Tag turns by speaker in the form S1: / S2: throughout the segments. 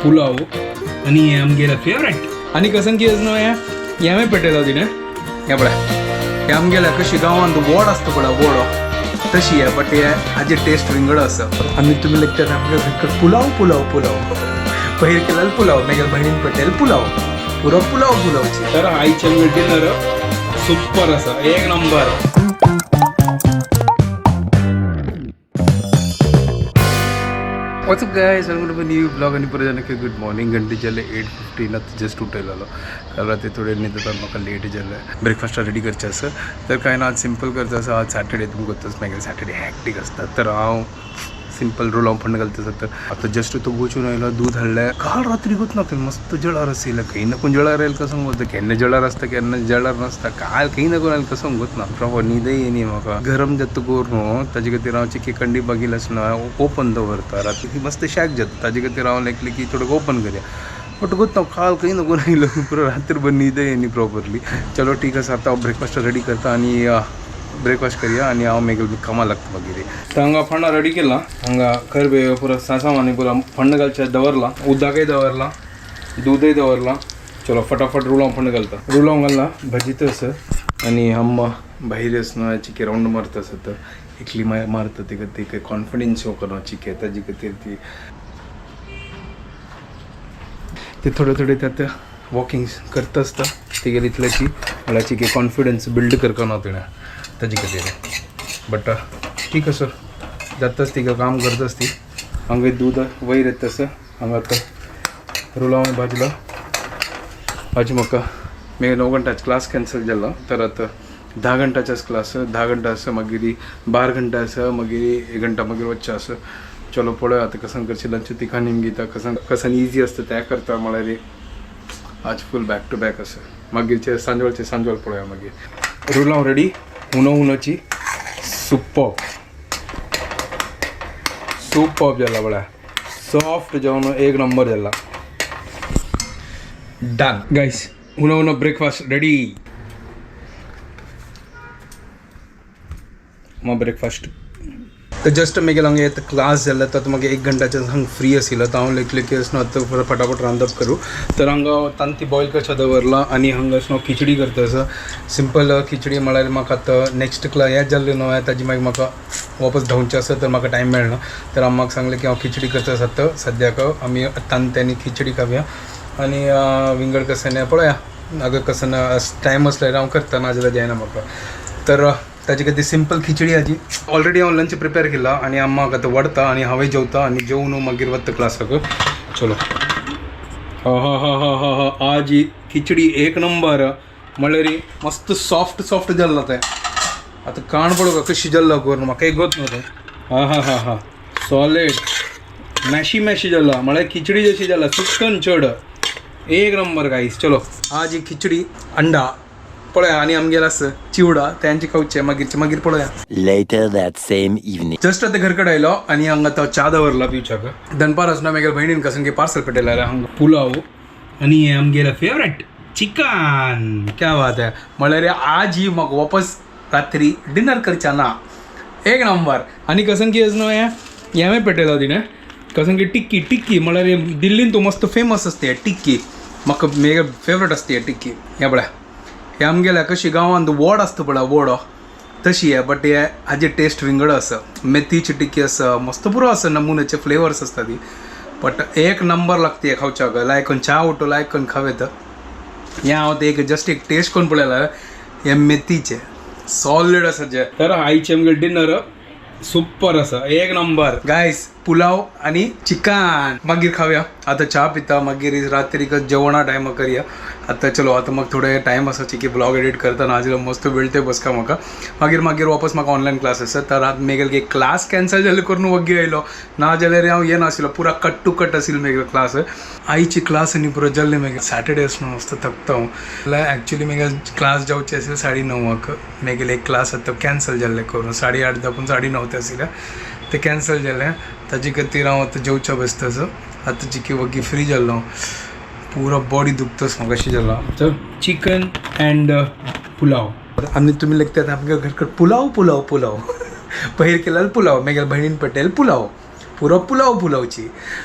S1: पुलाव आनी हें आमगेलें फेवरेट. आनी कसं की न्हू हें हेंवूय पेटयलो तिणें. हें पळय, हें आमगेलें कशी गांवांत वड आसता पळय वडो तशी आहे, बट हे हाजी टेस्ट विंगड आसा. आनी तुमी लेगतात आमगे पुलाव पुलाव पुलाव पयर केलेलो पुलाव, मागीर बहिणीन पटेल पुलाव, पुरो पुलाव पुलावची. तर आयचे डिनर सुपर आसा, एक number. What's up guys, welcome to my new blog. आणि परत जाणं गुड मॉर्निंग. घंटे जाले 8:15. आता जस्ट उठयलेलो. काल रात्री थोडे न्हिदता म्हाका लेट जालें. ब्रेकफास्ट रेडी करचें आसा. तर कांय ना, आज सिंपल करता आसा. आज सॅटर्डे, तुमकां गोतच मागीर सॅटर्डे हॅक्टीक आसता. तर हांव सिंपल रोलाव फंड घालता आसा. तर आतां जस्ट तो वचून आयलो, दूध हाडलें. काल रात्री गोत ना मस्त जळार आशिल्लें. खंय ना कोण जळार आयल कसो गोत, केन्ना जळार आसता केन्ना जळार नासता. काल खंय ना कोण आयल कसो गोत ना. प्रॉपर न्हिदय येयनी म्हाका. गरम जाता करून न्हू ताजे खातीर हांव चिके कंडी बागील आसना ओपन दवरता. रात्री मस्त शॅक जाता, ताजे खातीर हांव लायकली की थोडो ओपन करया. बट गोत ना काल खंय नको आयलो, पुरो रात्रभर न्हिदय येयनी प्रॉपरली. चलो ठीक आसा, आतां हांव ब्रेकफास्ट रेडी करता आनी ब्रेकफास्ट करया आनी हांव मागीर कामां लागता. मागीर तर हांगा फण्णा रेडी केला. हांगा करबे पुरो सासांव आनी पुरो फण्ण घालचें दवरलां, उदकय दवरलां, दूदय दवरलां. चलो फटाफट रुलाव फण्ण घालता. रुलाव घालला भाजीत आसा आनी अम्मा भायर आसना चिके रावंड मारता आसा. तर एकली मारता तिका ती कॉन्फिडन्स येवंक ना चिके, ताजे खातीर ती ते थोडे थोडे त्यात वॉकिंग करता आसता. तेगेली इतल्याची म्हळ्यार चिके कॉन्फिडन्स बिल्ड करपाक ना तिणें, ताजे खातीर. बट ठीक आसा, जाताच तिका काम करताच ती. हांगा दूद वयर येता आसा. हांगा आतां रुलाव भाजला. आज म्हाका मागीर 9 घंटाच क्लास कॅन्सल जालो. तर आतां 10 घंटाचाच क्लास, 10 घंटा आसा, मागीर 12 घंटा आसा, मागीर 1 घंटा मागीर वचचें आसा. चलो पळय आतां कसन करचें. लंच तिका निम घेता, कसन कसन इजी आसता तें करता. म्हळ्यार आज फूल बॅक टू बॅक आसा. मागीरचे सांजवेळचे सांजवेळ पळोवया. मागीर रुलाव रेडी, हुनो हुनोची सुपर सुपर जाला पळय, सॉफ्ट जेवण एक नंबर जाला. डन गायस, हुनो हुनो ब्रेकफास्ट रेडी. मग ब्रेकफास्ट तर जस्ट मागीर हांगा येता क्लास जालो. तर मागीर 1 घंटाचें हांगा फ्री आशिल्लो. तर हांव लेखलें की अशें आतां फटाफट रांदप करूं. तर हांगा तांती बॉयल करचें दवरलां आनी हांगा अशें खिचडी करता आसा. सिंपल खिचडी. म्हळ्यार म्हाका आतां नेक्स्ट क्लास हें जाल्लें न्हू, ताजी मागीर म्हाका वापस धांवचें आसा, तर म्हाका टायम मेळना. तर अम्माक सांगलें की हांव खिचडी करता आसा. तर सद्याक आमी तांत्यांनी खिचडी खावया आनी विंगड कशें पळोवया. अगर कसन टायम आसल्यार हांव करता, नाजाल्यार जायना म्हाका. तर ताजे खातीर सिंपल खिचडी. हाजी ऑलरेडी हांव लंच प्रिपेर केला आनी अम्माक आतां वाडटा आनी हांवें जेवता आनी जेवन मागीर वता क्लासाक. चलो, हा हा हा हा हा हा, आज ही खिचडी एक नंबर. म्हळ्यार मस्त सॉफ्ट सॉफ्ट जाल्ला तें. आतां काण पळोवया कशी जाल्ला करून, म्हाका एक गोत न्हू तें. हा हा हा हा, सॉलीड मॅशी मॅशी जाल्ला. म्हळ्यार खिचडी जशी जाला सुकन चड, एक नंबर गाईस. चलो आज ही खिचडी अंडा पळया आनी आमगेर आसा चिवडा, तेंचे खावचे मागीरचे मागीर पळोवया.
S2: Later that same evening.
S1: Just आतां घर कडेन आयलो आनी हांगा तो च्या दवरला पिवच्याक. दनपार आसना मागीर भयणीन कसन की पार्सल पेटयलें. हांगा पुलाव आनी हें आमगेलें फेवरेट चिकन. क्या बात आहे. म्हळ्यार आज ही म्हाका वापस रात्री डिनर करचें ना, एक नंबर. आनी कसन की न्हू हें हेंवूय पेटयलो तिणें, कसन की टिक्की. टिक्की म्हळ्यार दिल्लीन तूं मस्त फेमस आसता टिक्की. म्हाका मेगे फेवरेट आसता टिक्की. हें पळय, हें आमगेल्या कशी गांवांत वड आसता पळय वडो तशी आहे, बट हे हाजी टेस्ट विंगड आसा. मेथीची टिक्की आसा, मस्त पुरो आसा, नमुन्याचे फ्लेवर्स आसता ती. बट एक नंबर लागता हे खावच्याक. लायक च्या उठो लायक करून खाव येता. हें हांव ते एक जस्ट एक टेस्ट करून पळयला. हे मेथीचे सॉलिड आसा जे. तर आयचे आमगे डिनर सुपर आसा, एक नंबर गायस. पुलाव आनी चिकन मागीर खावया. आतां च्या पिता, मागीर रात्रीक जेवणा टायम करया. आतां चलो, आतां म्हाका थोडे टायम आसा की ब्लॉग एडिट करता, नाजाल्यार मस्त वेळ ते बसका म्हाका. मागीर मागीर वापस म्हाका ऑनलायन क्लास आसा. तर आतां मेगेले क्लास कॅन्सल जाले करून वग्गी आयलो, नाजाल्यार हांव येनाशिल्लो. पुरा कट टू कट आशिल्लो मेगेलो क्लास. आयची क्लास आनी पुरो जाल्ले. मागीर सॅटर्डे आसना मस्त थकता हांव. एक्चुली मेगे क्लास जावचे आशिल्ले 9:30, मेगेले एक क्लास आतां कॅन्सल जाल्ले करून 8:30 दाखून 9:30 ते आशिल्ले, ते कॅन्सल जालें. ताजे खातीर हांव आतां जेवच्या बसता. सो आतां चिकी वग्गी फ्री जाल्लो हांव. पुरो बॉडी दुखतस म्हाका अशें जाला. तर चिकन अँड पुलाव. आनी तुमी लेगतात आमगे घर पुलाव पुलाव पुलाव पयर केलेलो पुलाव, मागीर बहिणीन पटेल पुलाव, पुरो पुलाव पुलावची.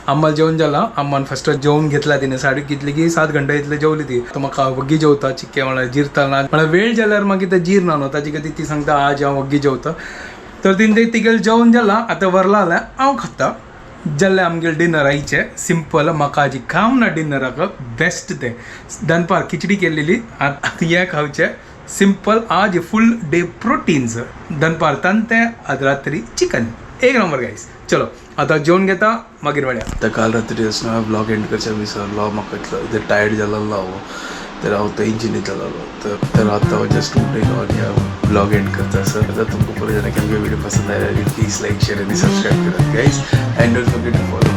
S1: अम्माल जेवण झाला, अम्मान फर्स्ट जेवण घेतला. तिने साडी घेतली की 7 घंटे इतले जेवली ती. तर म्हाका वग्गी जेवता चिक्के म्हळ्यार जिरता ना, म्हळ्यार वेळ जाल्यार मागीर ते जीर ना न्हू. ताजी खातीर ती सांगता आज हांव वग्गी जेवता. तर तिने ते तिगेल जेवण जाला. आतां वरला जाल्यार हांव खाता. जाल्लें आमगेले डिनर आयचें सिंपल. म्हाका आजी खावंक ना डिनराक बेस्ट तें दनपार खिचडी केलेली. आतां हें खावचें सिंपल. आज फुल डे प्रोटीन्स. दनपार तांतें, आज रात्री चिकन. एक नंबर गायस. चलो, आतां जेवण घेता, मागीर मेळया.
S3: आतां काल रात्री आसतना हांवें ब्लॉग एंड करच्या विसरलो. म्हाका इतलो इतलें टायर्ड जालेलो हांव, तर हांव थंयच न्हिदलेलो. तर तर आतां हांव जस्ट उठयलो आनी हांव ब्लॉग एंड करता सर. आतां तुमकां पळय जाल्यार आमगे व्हिडिओ पसंद आयल्यार प्लीज लायक, शेअर आनी सबस्क्रायब करात guys, and don't forget to follow.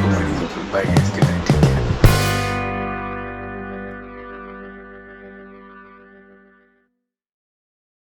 S3: Bye guys.